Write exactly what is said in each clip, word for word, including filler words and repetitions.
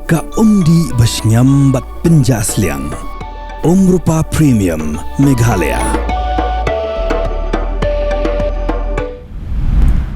Ka umdih ba shngiam bad pynjah sliang. Umrupa Premium Meghalaya.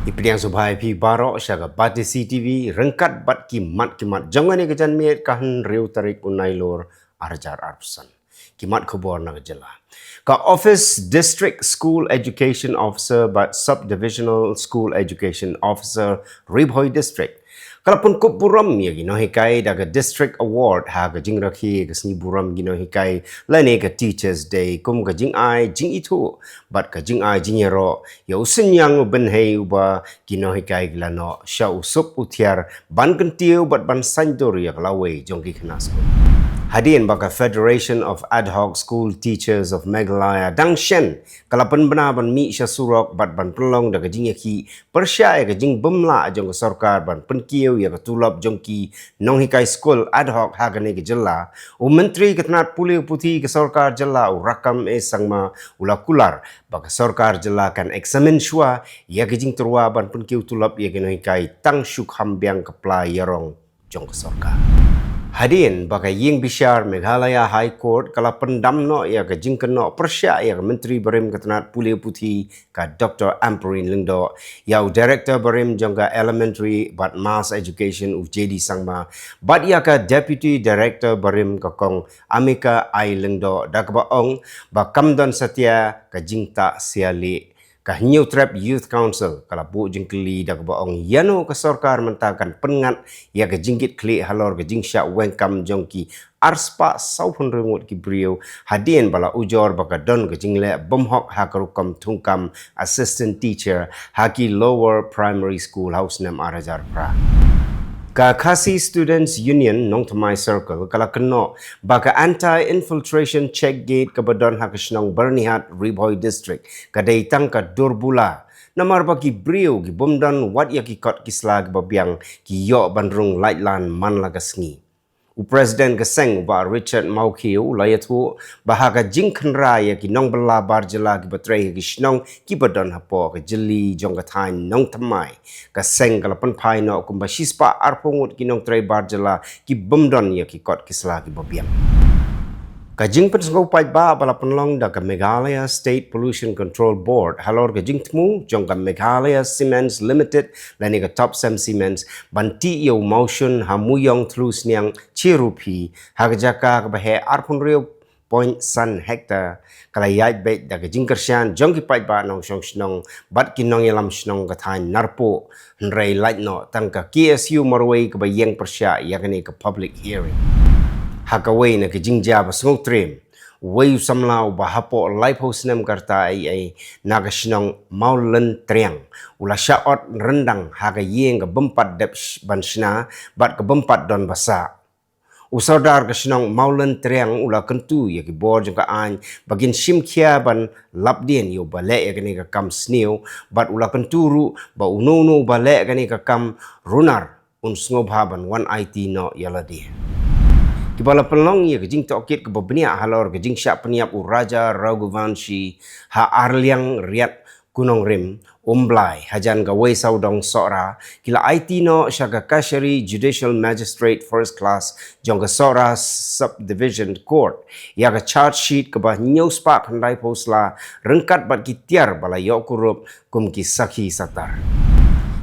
I pdiang sngewbha ïa phi baroh sha ka Batesi T V, ryngkat bad ki mat ki mat jong kane ka janmiet, ka hynriew tarik u Nailur arhajar arphew san. Ki mat khubor na ka jylla. Ka Office District School Education Officer bad Sub-Divisional School Education Officer Ri Bhoi District ka la pynkup burom ïa ki nonghikai da ka District Award ha ka jingrakhe ka sngi burom ki nonghikai lane ka Teachers Day kum ka jingai jingithuh bad ka jingai jingïaroh ïa u Synñiang u Bynhei uba ki nonghikai ki la noh sha u suk u thiar ban kyntiew bad ban saiñdur ïa ka lawei jong ki khynnah skul. Hadien ba ka Federation of Ad Hoc School Teachers of Meghalaya dang shen ka la pynbna ban mih sha surok bad ban pynlong da ka jingïakhih pyrshah ïa ka jingbymlah jong ka sorkar ban pynkiew ïa ka tulop jong ki nonghikai skul ad hoc ha kane ka jylla, u Myntri ka tnat pule puthi ka sorkar jylla u Rakkam A Sangma u la kular ba ka sorkar jylla kan eksamin shuwa ïa ka jingtyrwa ban pynkiew tulop ïa ki nonghikai tang shu kham biang ka pla ïarong jong ka sorkar. Hadien ba ka ïing bishar Meghalaya High Court ka la pyndam noh ïa ka jingkynnoh pyrshah ïa ka Myntri barim ka tnat pule puthi ka Doctor Ampareen Lyngdoh, ïa u Director barim jong ka Elementary bad Mass Education u J D Sangma, bad ïa ka Deputy Director barim ka Kong Amika I Lyngdoh da kaba ong ba kam don satia ka jingtah sia lieh. Ka Hynñiewtrep Youth Council ka la buh jingkylli da kaba ong ïano ka sorkar mynta kan pynngat ïa ka jingkitkhlieh halor ka jingshah weng kam jong ki arspah sawphew hynriew ngut ki briew hadien ba la ujor ba ka don ka jingleh bymhok ha ka rukom thungkam assistant teacher ha ki lower primary school ha u snem arhajar phra. Ka Khasi Students Union Nongthymmai Circle ka la kynnoh ba ka anti-infiltration check gate kaba don ha ka shnong Byrnihat, Ri Bhoi District ka dei tang ka dur bula namar ba ki briew ki bym don wat ïa ki kot ki sla kiba biang ki ïoh ban rung laitlan man la ka sngi. U President ka seng u Bah Richard Mawkhiew u la ïathuh ba ha ka jingkhynra ïa ki nongbylla bar jylla kiba trei ha ki shnong kiba don hapoh ka jylli jong ka thaiñ Nongthymmai, ka seng ka la pynphai noh kumba shispah arphew ngut ki nongtrei bar jylla ki bym don ïa ki kot ki sla kiba biang. Ka jingpynsngew paidbah ba la pynlong da ka Meghalaya State Pollution Control Board halor ka jingthmu jong ka Meghalaya Cements Limited lane ka Topcem Cements ban tih ïa u mawshun ha Muyong Thlusniang Chirupi ha ka jaka kaba heh arphew hynriew point san hektar ka la ïaid beit da ka jingkyrshan jong ki paidbah nongshong shnong bad ki nongïalam shnong ka thaiñ Narpuh, hynrei lait noh tang ka K S U Marwei kaba ïeng pyrshah ïa kane ka public hearing. Ha kawei na ka jingjia ba sngewtriem, uwei u samla uba hapoh laiphew snem ka rta ei ei na ka shnong Mawlyntriang u la shah ot ryndang ha ka ïing ka bym pat dep sh-, ban shna bad ka bym pat don ba sah. U sordar ka shnong Mawlyntriang u la kyntu ïa ki bor jong ka aiñ ba kin shim khia ban lap dien ïa uba leh ïa kane ka kam sniew, bad u la kyntu ruh ba uno uno uba leh kane ka kam runar un sngewbha ban wan aiti noh ïa lade. Kiba la pynlong ïa ka jingtohkit kaba bniah halor ka jingshah pynïap u Raja Raghuvanshi ha Arliang Riat Kunongrim, Umblai, hajan ka wei sawdong Sohra, ki la aiti noh sha ka Kashari Judicial Magistrate First Class jong ka Sohra Subdivision Court ïa ka charge sheet kaba hynñiew spah khyndai phew sla ryngkat bad ki tiar ba la ïoh kurup kum ki sakhi satar.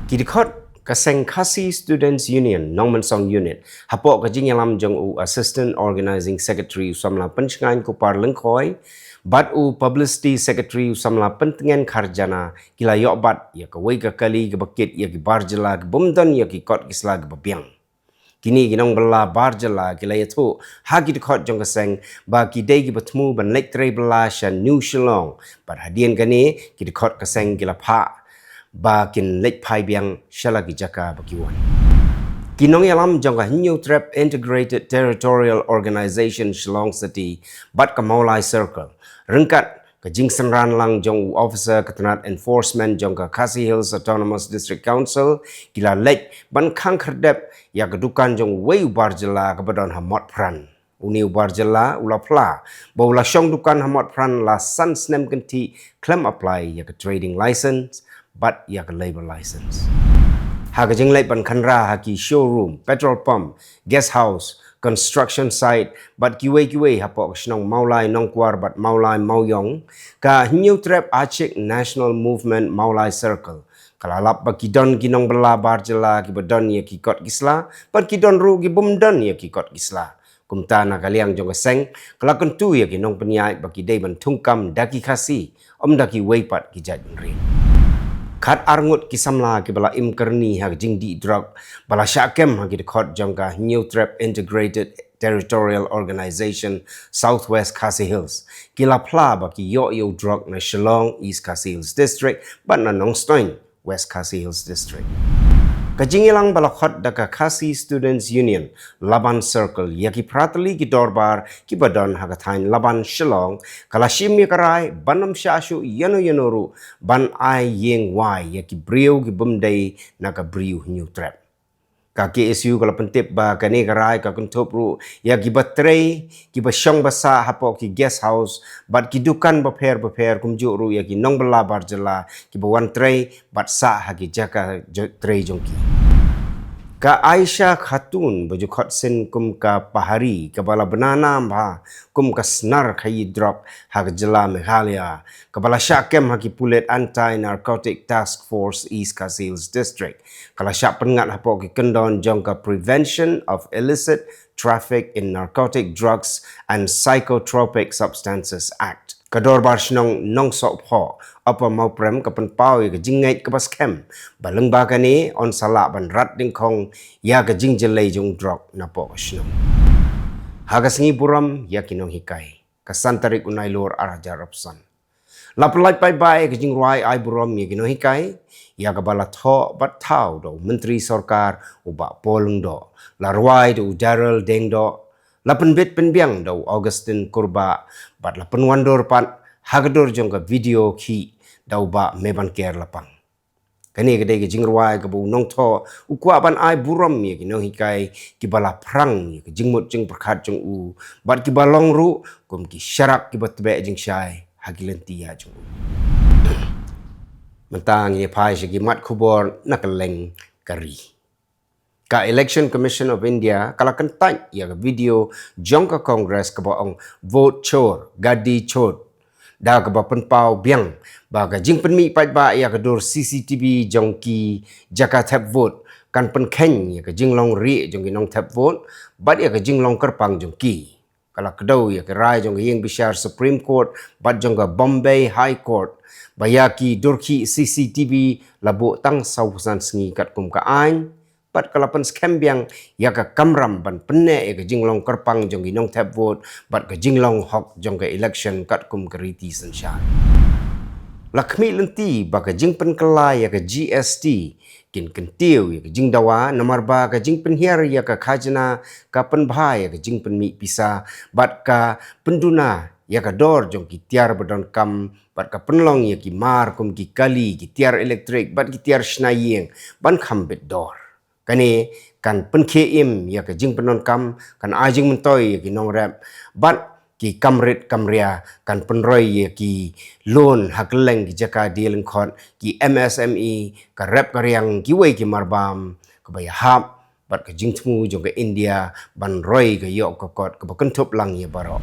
Ki dkhot ka seng Khasi Students Union Nongmensong Unit hapoh ka jingïalam jong u Assistant Organizing Secretary u samla Pynshngaiñ Kupar Lyngkhoi bad u Publicity Secretary u samla Pyntngen Kharjana ki la ïoh bat ïa kawei ka kali kaba kit ïa ki bar jylla ki bym don ïa ki kot ki sla kiba biang. Kine ki nongbylla bar jylla ki la ïathuh ha ki dkhot jong ka seng ba ki dei kiba thmu ban leit trei bylla sha New Shillong, bad hadien kane ki dkhot ka seng ki la phah ba kin leit phai biang sha la ki jaka ba ki wan. Ki nongïalam jong ka Hynñiewtrep Integrated Territorial Organization Shillong City bad ka Mawlai Circle, ryngkat ka jingsynran lang jong u officer ka tnat enforcement jong ka Khasi Hills Autonomous District Council, ki la leit ban khang khyrdep ïa ka dukan jong uwei u bar jylla kaba don ha Motphran. Une u bar jylla u la phla ba u la shong dukan ha Motphran la san snem kynthih khlem apply ïa ka trading license bad ïa ka labour license. Ha ka jingleit ban khanra ha ki showroom, petrol pump, guest house, construction site, bad kiwei kiwei hapoh ka shnong Mawlai Nongkwar bad Mawlai Mawiong, ka Hynñiewtrep Achik National Movement Mawlai Circle ka la lap ba ki don ki nongbylla bar jylla kiba don ïa ki kot ki sla, bad ki don ruh ki bym don ïa ki kot ki sla. Kumta na ka liang jong ka seng, ka la kyntu ïa ki nongpynïaid ba ki dei ban thungkam da ki Khasi, ym da kiwei pat ki jaitbynriew. Khat ar ngut ki samla kiba la im kyrni ha ka jingdih drok, ba la shah kem ha ki dkhot jong ka Hynñiewtrep Integrated Territorial Organization South West Khasi Hills, ki la phla ba ki ïoh ïa u drok na Shillong, East Khasi Hills District, bad na Nongstoiñ, West Khasi Hills District. Ka jingïalang ba la khot da ka Khasi Students Union Laban Circle ïa ki phra tylli ki dorbar kiba don ha ka thaiñ Laban, Shillong, ka la shim ïa ka rai ban ym shah shuh ïano ïano ruh ban ai ïing wai ïa ki briew ki bym dei na ka Bri u Hynñiewtrep. Ka K S U ka la pyntip ba kane ka rai ka kynthup ruh ïa kiba trei, kiba shong ba sah hapoh ki guest house bad ki dukan bapher bapher, kumjuh ruh ïa ki nongbylla bar jylla kiba wan trei bad sah ha ki jaka jo-, trei jong ki. Ka Aisha Khatun, ba ju khot sien kum ka Pahari, kaba la bna nam bha kum ka snar khaïi drok ha ka jylla Meghalaya, kaba la shah kem ha ki pulit Anti Narcotic Task Force East Khasi Hills District, ka la shah pynngat hapoh ki kyndon jong ka Prevention of Illicit Traffic in Narcotic Drugs and Psychotropic Substances Act. Ka Dorbar Shnong Nongsohphoh, Upper Mawprem, ka pynpaw ïa ka jingngeit kaba skhem ba lyngba kane yn sa lah ban rat dyngkhong ïa ka jingjyllei jong u drok napoh ka shnong. Ha ka sngi burom ïa ki nonghikai, ka san tarik u Nailur ar hajar arphew san, la pyllait paidbah ïa ka jingrwai ai burom ïa ki nonghikai, ïa kaba la thoh bad thaw da u Myntri Sorkar u Bah Paul Lyngdoh, la rwai da u Daryl Dengdoh, la pynbit pynbiang da u Augustine Kurbah, bad la pynwandur pat ha ka dur jong ka video khih da u Bah Mebanker Lapang. Kane ka dei ka jingrwai kaba u nongthoh u kwah ban ai burom ïa ki nonghikai kiba la phrang ïa ka jingmut jingpyrkhat jong u, bad kiba long ruh kum ki sharak kiba tbeh jingshai ha ki lynti ïa jong u. Mynta ngin ïa phai sha ki mat khubor na kylleng ka ri. Ka Election Commission of India ka la kyntait ïa ka video jong ka Congress kaba ong Vote Chor, Gaddi Chor, da kaba pynpaw biang ba ka jingpynmih paidbah ïa ka dur C C T V jong ki jaka thep vote kan pynkheiñ ïa ka jinglong rieh jong ki nongthep vote bad ïa ka jinglong kyrpang jong ki. Ka la kdew ïa ka rai jong ka ïing bishar Supreme Court bad jong ka Bombay High Court ba ïa ki dur khih C C T V la buh tang saw phew san sngi katkum ka aiñ, bad ka la pynskhem biang ïa ka kamram ban pynneh ïa ka jinglong kyrpang jong ki nongthep vote bad ka jinglong hok jong ka election katkum ka riti synshar. La khmih lynti ba ka jingpynkylla ïa ka G S T kin kyntiew ïa ka jingdawa, namar ba ka jingpynhiar ïa ka khajna ka pynbha ïa ka jingpynmih pisa bad ka pynduna ïa ka dor jong ki tiar ba donkam bad ka pynlong ïa ki mar kum ki kali, ki tiar elektrik bad ki tiar shna ïing ban kham bit dor. Kane kan pynkhie im ïa ka jingpyndonkam, kan ai jingmyntoi ïa ki nongrep bad ki kam rit kam ria, kan pynroi ïa ki loan ha kylleng ki jaka die lyngkhot, ki M S M E, ka rep ka riang, kiwei ki marbam, kaba ïahap bad ka jingthmu jong ka India ban roi ka ïoh ka kot kaba kynthup lang ïa baroh.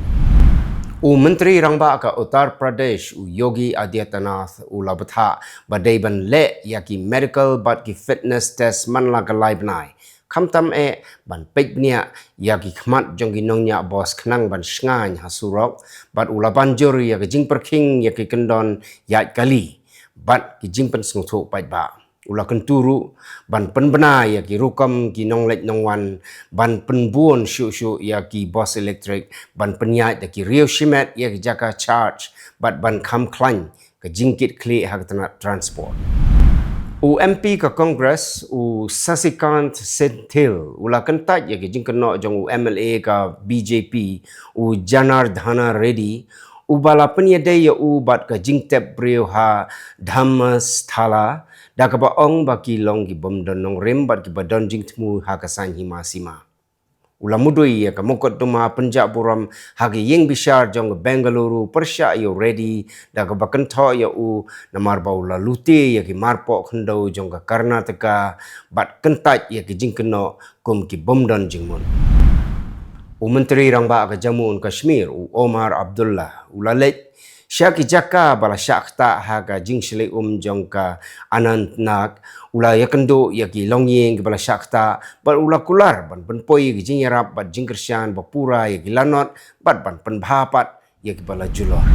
U Myntri Rangbah ka Uttar Pradesh, u Yogi Adityanath, u la bthah ba dei ban leh ïa ki medical bad ki fitness test man la ka lai bnai, khamtam eh ban peit bniah ïa ki khmat jong ki nongñiah bos khnang ban shngaiñ ha surok, bad u la ban jur ïa ka jingpyrkhing ïa ki kyndon ïaid kali bad ki jingpynsngewthuh paidbah. U la kyntu ruh ban pynbna ïa ki rukom ki nongleit nongwan, ban pynbun shuh shuh ïa ki bos elektrik, ban pynïaid da ki riew shimet ïa ki jaka charge, bad ban kham khlaiñ ka jingkitkhlieh ha ka tnat transport. U M P ka Congress, u Sasikanth Synthel, u la kyntait ïa ka jingkynnoh jong u M L A ka B J P, u Janardhana Reddy, uba la pynïadei ïa u bad ka jingtep briew ha Dharmasthala, da kaba ong ba ki long ki bym don nongrim bad kiba don jingthmu ha ka saiñ hima sima. U la mudui ïa ka mukotduma pynjah burom ha ka ïing bishar jong ka Bengaluru pyrshah ïa u Reddy da kaba kynthoh ïa u namar ba u la lute ïa ki marpoh khyndew jong ka Karnataka bad kyntait ïa ki jingkynnoh kum ki bym don jingmut. U Myntri Rangbah ka Jammu and Kashmir, u Omar Abdullah, u la leit sha ki jaka ba la shah ktah ha ka jingshlei um jong ka Anantnag, u la ïakynduh ïa ki longïing kiba la shah ktah bad u la kular ban pynpoi ïa ki jingïarap bad jingkyrshan ba pura ïa ki lanot bad ban pynbha pat ïa kiba la julor.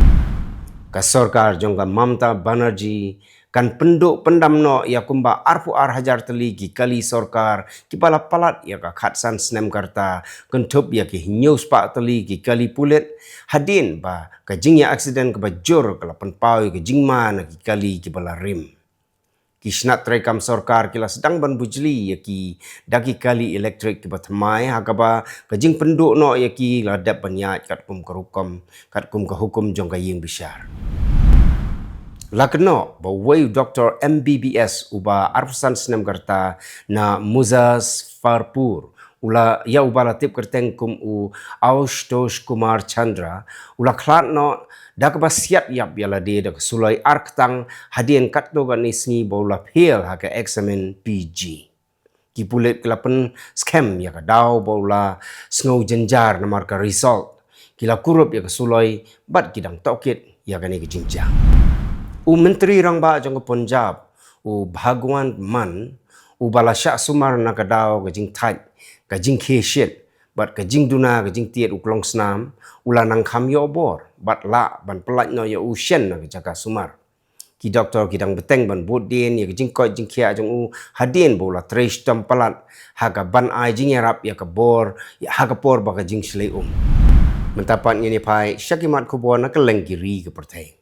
Ka sorkar jong ka Mamta Banerjee kan pynduh pyndam noh ïa kumba arphew ar hajar tylli ki kali sorkar kiba la palat ïa ka khatsan snem ka rta, kynthup ïa ki hynñiew spah tylli ki kali pulit, hadien ba ka jingïa accident kaba jur ka la pynpaw ïa ka jingma na ki kali kiba la rim. Ki shnat treikam sorkar ki la sdang ban bujli ïa ki da ki kali elektrik kiba thymmai, ha kaba ka jingpynduh noh ïa ki la dep ban ïaid katkum ka rukom, katkum ka hukum jong ka ïing bishar. La kynnoh ba uwei u doktor M B B S uba arphew san snem ka rta na Muzaffarpur, u la, ïa uba la tip kyrteng kum u Ashutosh Kumar Chandra, u la khlad noh da kaba siat ïap ïa lade da ka suloi arktang hadien katto katne sngi ba u la fail ha ka eksamin P G. Ki pulit ki la pynskhem ïa ka daw ba u la sngew jynjar namar ka result. Ki la kurup ïa ka suloi bad ki dang tohkit ïa kane ka jingjia. U Myntri Rangbah jong ka Punjab, u Bhagwant Mann, uba la shah sumar na ka daw ka jingthait, ka jingkhie shit bad ka jingduna ka jingtied u klongsnam, u la nang kham ïoh bor bad lah ban pyllait noh ïa u shen na ka jaka sumar. Ki doktor ki dang bteng ban bud dien ïa ka jingkoit jingkhiah jong u hadien ba u la trei shitom palat ha kaban ai jingïarap ïa ka bor, ha ka por ba ka jingshlei um. Mynta pat ngin ïa phai sha ki mat khubor na kylleng ki ri ka pyrthei.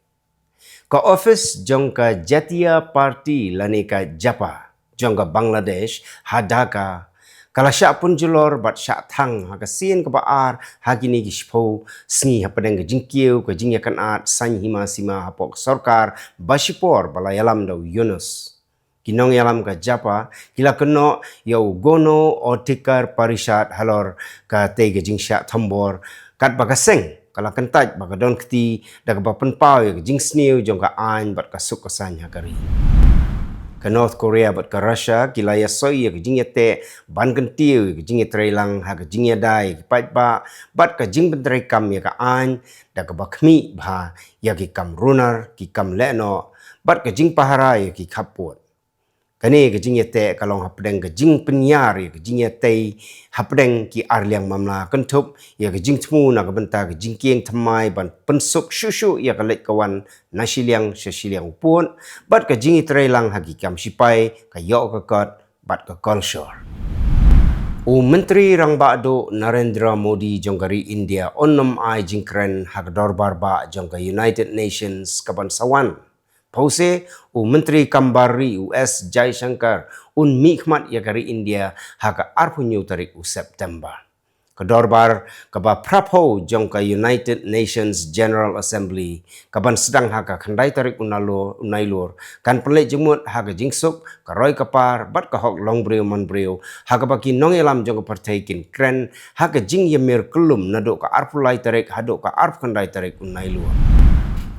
Ka ophis jong ka Jatiya Party lane ka JAPA jong ka Bangladesh ha Dhaka, ka la shah pynjulor bad shah thang ha ka sien kaba ar ha kine ki shiphew sngi hapdeng ka jingkiew ka jingïakynad saiñ hima sima hapoh ka sorkar ba shipor ba la ïalam da u Yunus. Ki nongïalam ka JAPA ki la kynnoh ïa u Gano Adhikar Parishad halor katei ka jingshah thombor, katba ka seng ka la kyntait ba ka don kti da kaba pynpaw ïa ka jingsniew jong ka aiñ bad ka suk ka saiñ ha ka ri. Ka North Korea bad ka Russia ki la ïasoi ïa ka jingïateh ban kyntiew ïa ka jingïatreilang ha ka jingïada ïa ki paidbah bad ka jingpyntreikam ïa ka aiñ da kaba khmih bha ïa ki kam runar, ki kam lehnoh bad ka jingpahara ïa ki khappud. Kane ka jingïateh ka long hapdeng ka jingpynïar ïa ka jingïatei hapdeng ki arliang mamla, kynthup ïa ka jingthmu na ka bynta ka jingkieng thymmai ban pynsuk shuh shuh ïa ka leit ka wan na shiliang sha shiliang u pud bad ka jingïatreilang ha ki kam shipai, ka ïoh ka kot bad ka kolshor. U Myntri Rangbah Duh Narendra Modi jong ka ri India un ym ai jingkren ha ka dorbar bah jong ka United Nations kaban sa wan. Phewse, u Myntri Kambar Ri u S Jaishankar un mihkhmat ïa ka ri India ha ka arphew hynñiew tarik u September. Ka dorbar kaba phraphew jong ka United Nations General Assembly kaban sdang ha ka khyndai tarik u Nailur, u Nailur, kan pynleit jingmut ha ka jingsuk, ka roi ka par bad ka hok longbriew manbriew, ha kaba ki nongïalam jong ka pyrthei kin kren ha ka jingïamir kyllum naduh ka arphew lai tarik haduh ka arphew khyndai tarik u Nailur.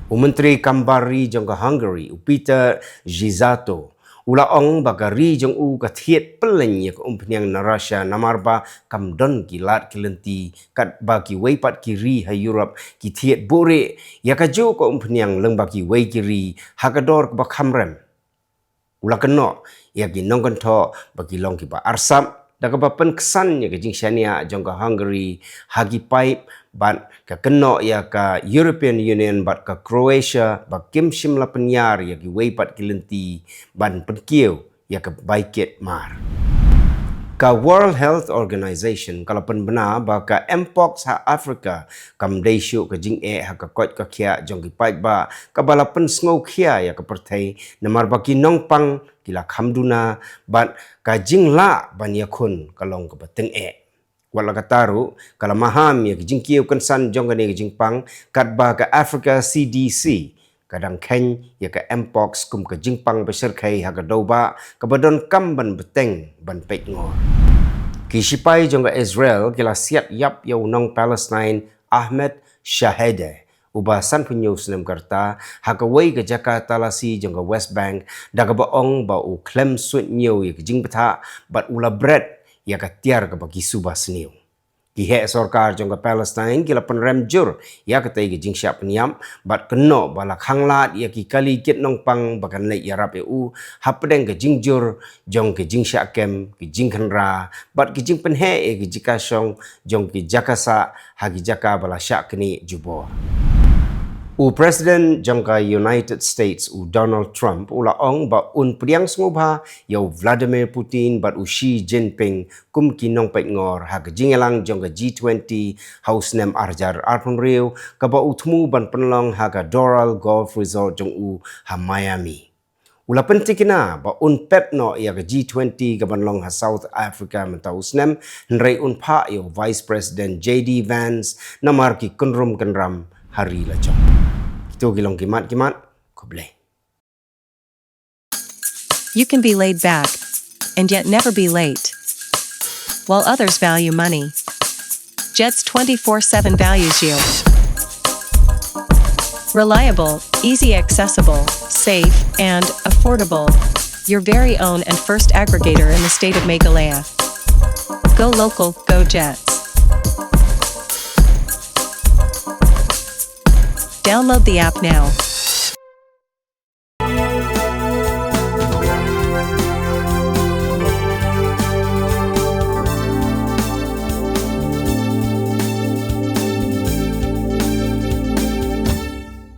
U Myntri Kambar Ri jong ka Hungary, u Peter Szijjarto, u la ong ba ka ri jong u ka thied pylleng ïa ka umphniang na Russia namar ba kam don ki lad ki lynti katba kiwei pat ki ri ha Europe ki thied buhrieh ïa kajuh ka umphniang lyngba kiwei ki ri ha ka dor kaba kham rem. U la kynnoh ïa ki nongkynthoh ba ki long kiba arsap da kaba pynksan ïa ka jingshaniah jong ka Hungary ha ki paip bad ka kynnoh ïa ka European Union bad ka Croatia ba kim shym la pynïar ïa kiwei pat ki lynti ban pynkiew ïa ka bai kit mar. Ka World Health Organization ka la pynbna ba ka mpox ha Africa kam dei shuh ka jingeh ha ka koit ka khiah jong ki paidbah kaba la pynsngewkhia ïa ka pyrthei namar ba ki nongpang ki la kham duna bad ka jinglah ban ïakhun ka long kaba tyngeh. Wat la katta ruh, ka la maham ïa ka jingkiew kynsan jong kane ka jingpang, katba ka Africa C D C ka dang kheiñ ïa ka mpox kum ka jingpang ba shyrkhei ha ka dewbah kaba donkam ban bteng ban peitngor. Ki shipai jong ka Israel ki la siat ïap ïa u nong Palestine Ahmed Shahadeh, uba sanphew snem ka rta, ha kawei ka jaka talasi jong ka West Bank, da kaba ong ba u khlem suidñiew ïa ka jingbthah bad u la bret ïa ka tiar kaba ki suba sniew. Ki heh sorkar jong ka Palestine ki la pynrem jur ïa katei ka jingshah pynïap, bad kynnoh ba la khanglad ïa ki kali kit nongpang ba kan leit ïarap ïa u hapdeng ka jingjur jong ka jingshah kem, ka jingkhynra bad ka jingpynheh ïa ka jaka shong jong ka jaka sah ha ka jaka ba la shah knieh jubor. U President jong ka United States, u Donald Trump, u la ong ba un pdiang sngewbha ïa u Vladimir Putin bad u Xi Jinping kum ki nongpeitngor ha ka jingïalang jong ka G twenty ha u snem ar hajar arphew hynriew, kaba u thmu ban pynlong ha ka Doral Golf Resort jong u ha Miami. U la pyntikna ba un pep noh ïa ka G twenty kaban long ha South Africa mynta u snem, hynrei un phah ïa u Vice President J D Vance namar ki kynrum kynram ha ri la jong. Kito ki long ki mat ki mat. Khublei. You can be laid back and yet never be late. While others value money, Jet's twenty-four seven values you. Reliable, easy accessible, safe, and affordable. Your very own and first aggregator in the state of Meghalaya. Go local, go Jets. Download the app now.